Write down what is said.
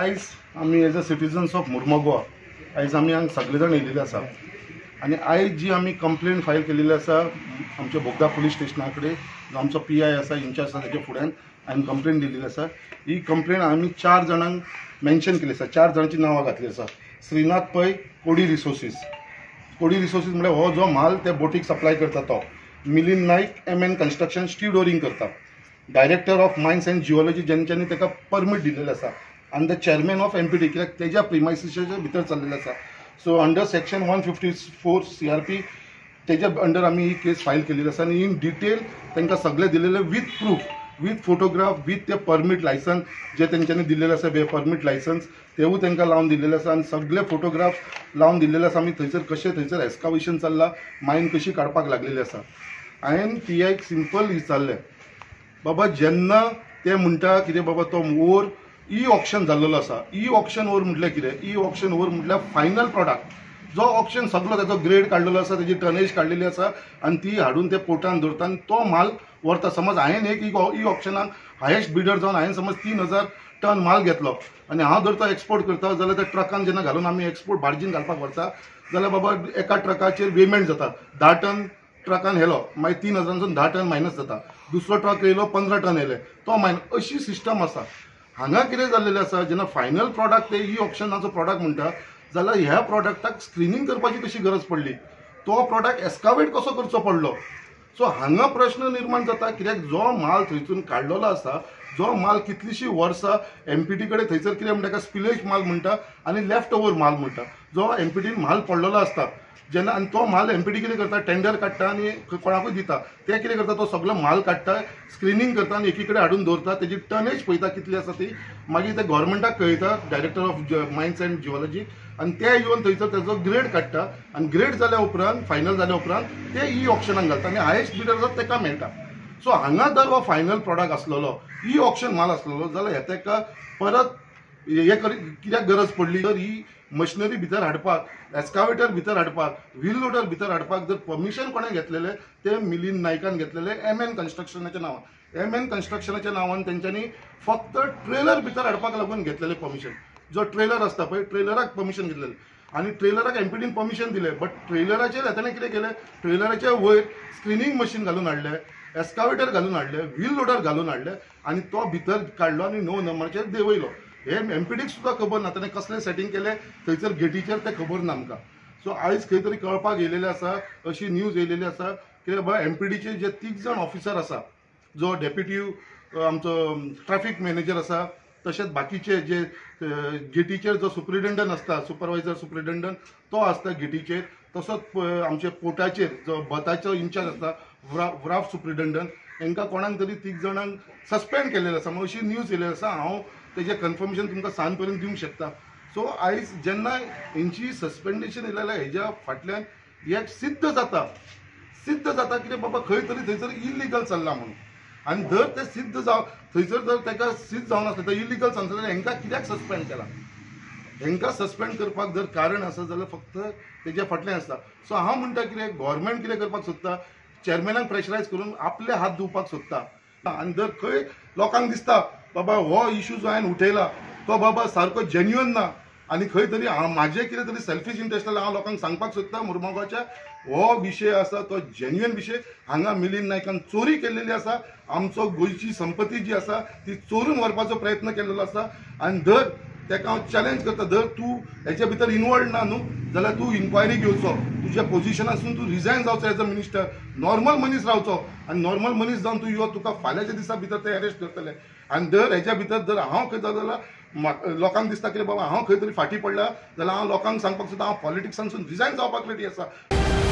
आयज आमी as a citizens of Mormugao आयज आमी हांगा सगळे जाण येयलेले आसा आनी आयज जी आमी कंप्लेन फायल केलेली आसा आमच्या बोगदा पुलीस स्टेशना कडेन, जो आमचो पी I आसा, इन्चार्ज आसा, तेच्या फुड्यान हांवें कंप्लेन दिलेली आसा. ही कंप्लेन आमी 4 जाणांक मेन्शन केली आसा, 4 जाणांची नांवां घातली आसा. श्रीनाथ पै, कोडी रिसोर्सीस, कोडी रिसोर्सीस म्हळ्यार हो जो म्हाल ते बोटीक सप्लाय करता तो. Milind Naik, M N construction stevedoring करता. Director of mines and geology जेंच्यांनी ताका परमीट दिलेलें आसा आनी the chairman of M P D, कित्याक तेज्या प्रिमायसिसाच्या भितर चल्लेलें आसा. So under section 154 CRP तेज्या अंडर आमी ही केस फायल केलेली आसा आनी इन डिटेल तांकां सगळें दिलेलें with proof, with photograph, with ते परमीट लायसन्स जे तेंच्यांनी दिल्लेले आसा, परमीट लायसन्स तेवूय तांकां लावन दिल्लेले आसा आनी सगळे फोटोग्राफ लावन दिल्लेले आसा. आमी थंयसर कशें थंयसर एस्कावेशन चल्लां, मायन कशी काडपाक लागलेली आसा. हांवें पी आयक सिंपल विचारलें, बाबा जेन्ना ते म्हणटा कितें बाबा तो ओर ई ऑक्शन जाल्लेलो आसा, ई ऑक्शन ओर म्हटल्यार कितें? ई ऑक्शन ओर म्हटल्यार फायनल प्रोडक्ट, जो ऑक्शन सगलो तेजो ग्रेड काडलेलो आसा, तेजी टनेज काडलेली आसा आनी ती हाडून ते पोर्टान दवरता आनी तो म्हाल व्हरता. समज हांवें एक ई ऑक्शनाक हायेस्ट बिडर जावन हांवें समज 3000 टन म्हाल घेतलो आनी हांव जर तो एक्सपोर्ट करता जाल्यार त्या ट्रकान जेन्ना घालून आमी एक्सपोर्ट बार्जीन घालपाक व्हरता जाल्यार बाबा एका ट्रकाचेर वेमेंट जाता, 10 टन ट्रकान येयलो मागीर 3000 10 टन मायनस जाता, दुसरो ट्रक येयलो 15 टन येयले तो मायनस, अशी सिस्टम आसा. हांगा कितें जाल्लेलें आसा, जेन्ना फायनल प्रोडक्ट ते ई ऑक्शनाचो प्रोडक्ट म्हणटा जाल्यार ह्या प्रोडक्टाक स्क्रिनींग करपाची कशी गरज पडली, तो प्रोडक्ट एस्कावेट कसो करचो पडलो. सो हांगा प्रश्न निर्माण जाता, कित्याक जो म्हाल थंयसून काडलेलो आसा, जो म्हाल कितलींशीं वर्सां एम पी टी कडेन थंयसर कितें म्हणटा स्पिलेज म्हाल म्हणटा आनी लेफ्ट ओवर म्हाल म्हणटा, जो एम पी टीन म्हाल पडलेलो आसता जेन्ना आनी तो म्हाल एम पी टी कितें करता, टेंडर काडटा आनी कोणाकूय दिता. ते कितें करता, तो सगलो म्हाल काडटा, स्क्रिनींग करता आनी एकी कडेन हाडून दवरता, तेजी टनेज पळयता कितली आसा ती, मागीर ते गव्हर्मेंटाक कळयता, director of mines and geology, आनी ते येवन थंयसर तेजो ग्रेड काडटा आनी ग्रेड जाल्या उपरांत फायनल जाल्या उपरांत ते ई ऑक्शनाक घालता आनी हायेस्ट बिडर आसा तेका मेळटा. सो हांगा जर हो फायनल प्रोडक्ट आसलेलो, ई ऑक्शन म्हाल आसलेलो जाल्यार हे तेका परत हे कित्याक गरज पडली? तर ही मशिनरी भितर हाडपाक, एस्कावेटर भितर हाडपाक, व्हील लोडर भितर हाडपाक जर परमिशन कोणें घेतलेलें तें मिलिंद नायकान घेतलेलें एम एन कन्स्ट्रक्शनाच्या नांवान. एम एन कन्स्ट्रक्शनाच्या नांवान तेंच्यांनी फक्त ट्रेलर भितर हाडपाक लागून घेतलेलें परमिशन. जो ट्रेलर आसता पळय, ट्रेलराक परमिशन घेतलेलें आनी ट्रेलराक एम पी डीन परमिशन दिलें, बट ट्रेलराचेर ताणें कितें केलें, ट्रेलराच्या वयर स्क्रिनींग मशीन घालून हाडलें, एस्कावेटर घालून हाडलें, व्हील लोडर घालून हाडलें आनी तो भितर काडलो आनी 9 नंबराचेर देंवयलो. हे एम पी डीक सुद्दां खबर ना ताणें कसलें सेटींग केलें थंयसर गेटीचेर, तें खबर ना आमकां. सो आयज खंय तरी कळपाक येयलेलें आसा, अशी न्यूज येयलेली आसा की बाबा एम पी डीचे जे 3 जाण ऑफिसर आसा, जो डेप्युटी आमचो ट्रॅफीक मॅनेजर आसा, तशेंच बाकीचे जे गेटीचेर जो सुप्रिटेंडंट आसता, सुपरवायजर सुप्रिटेंडंट तो आसता गेटीचेर, तसोच आमच्या पोर्टाचेर जो बताचो इन्चार्ज आसता व्राफ सुप्रिटेंडंट, हांकां कोणाक तरी 3 जाणांक सस्पेंड केलेलें आसा. अशी न्यूज येयलेली आसा, हांव तेजें कन्फर्मेशन तुमकां सांज पर्यंत दिवंक शकता. सो आयज जेन्ना हेंची सस्पेंडेशन येयलें जाल्यार हेज्या फाटल्यान एक सिद्ध जाता, सिद्ध जाता कितें बाबा खंय तरी थंयसर इलिगल चल्लां म्हणून. आनी जर तें सिद्ध जाव थंयसर जर ताका सिद्ध जावन आसलें तर इलिगल चल्लां जाल्यार हेंकां कित्याक सस्पेंड केलां? हेंकां सस्पेंड करपाक जर कारण आसा जाल्यार फक्त तेज्या फाटल्यान आसता. सो हांव म्हणटा कितें, गव्हर्मेंट कितें करपाक सोदता, चेअरमॅनाक प्रेशरायज करून आपले हात धुवपाक सोदता. आनी जर खंय लोकांक दिसता बाबा हो इशू जो हांवें उठयला तो बाबा सारको जेन्युअन ना आनी खंय तरी हांव म्हाजें कितें तरी सेल्फीश इंट्रस्ट आसल्यार हांव लोकांक सांगपाक सोदता मुरमुगांवच्या हो विशय आसा तो जेन्युअन विशय. हांगा मिलिंद नायकान चोरी केल्लेली आसा, आमचो गोंयची संपत्ती जी आसा ती चोरून व्हरपाचो प्रयत्न केल्लो आसा. आनी जर तेका हांव चॅलेंज करता, जर तूं हेच्या भितर इनवॉल्ड ना न्हू जाल्यार तूं इन्क्वायरी घेवचो, तुज्या पोजिशनासून तूं रिजायन जावचो एज अ मिनिस्टर, नॉर्मल मनीस रावचो आनी नॉर्मल मनीस जावन तूं यो, तुका फाल्यांच्या दिसा भितर ते अरेस्ट करतले. आनी जर हेच्या भितर जर हांव खंय जालो जाल्यार लोकांक दिसता की बाबा हांव खंय तरी फाटीं पडला जाल्यार हांव लोकांक सांगपाक सोदता हांव पॉलिटिक्सांसून रिजायन जावपाक रेडी आसा.